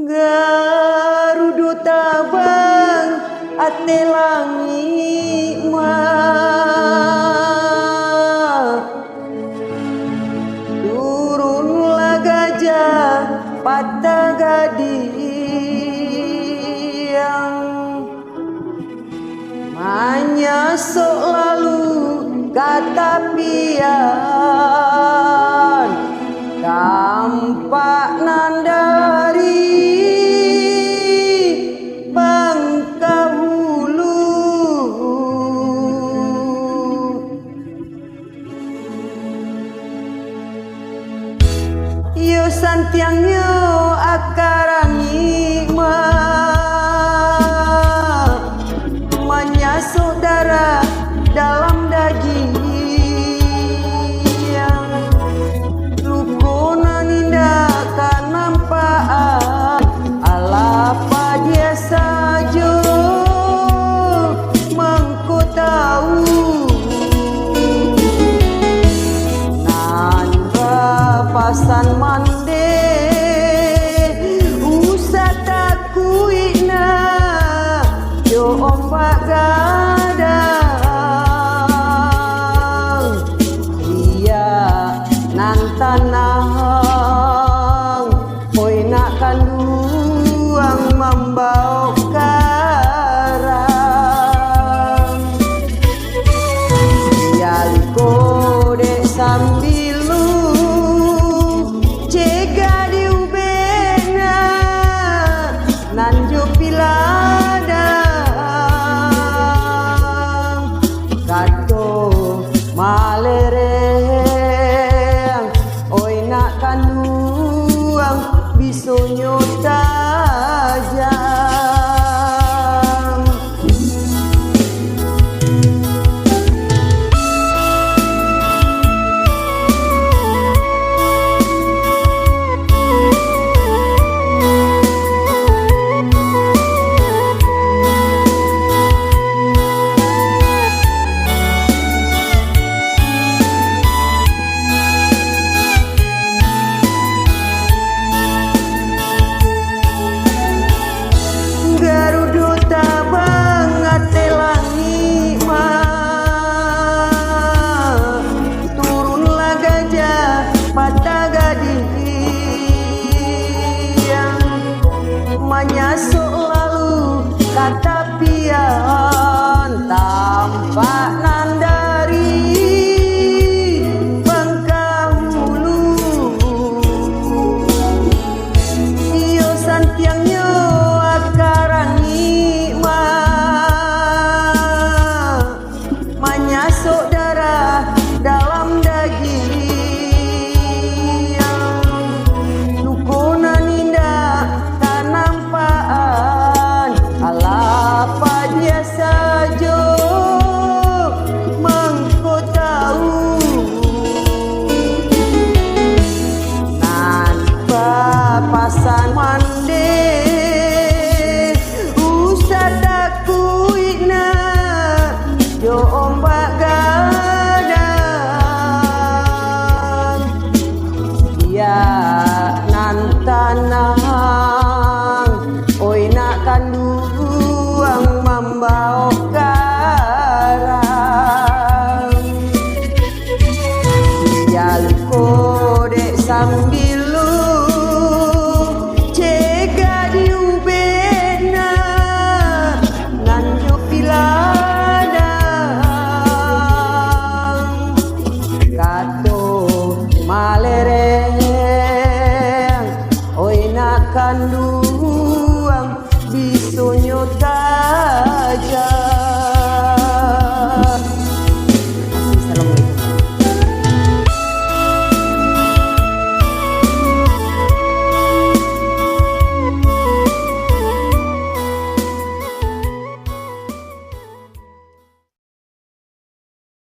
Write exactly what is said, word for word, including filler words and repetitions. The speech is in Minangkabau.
Garudo tabang ateh langik mah, turunlah gajah patah gadih. Manyasok lalu ka tapian, tampak nan dari Bangkahulu. Iyo santiangnyo aka rangik mah, manyasok darah dalam dagiang. Luko nan indak ka nampakan, alah padiah sajo mangko tawu. Nan bapasan mandeh, usah takuik nak jo ombak gadang. Biak nan tanang, oi nak kanduang mambao karang. Biak liko dek sambilu, cegak di ubek nak, nan jo piladang. Kato malereng, oi nak kanduang, bisonyo tajam. Garudo tabang ateh langik mah, turunlah gajah patah gadih. Manyasok lalu ka tapian, tampak nan dari Bangkahulu. Iyo santiangnyo aka rangik mah, manyasok darah dalam dagiang. Luko nan indak ka nampakan, alah padiah sajo mangko tawu. Nan bapasan mandeh,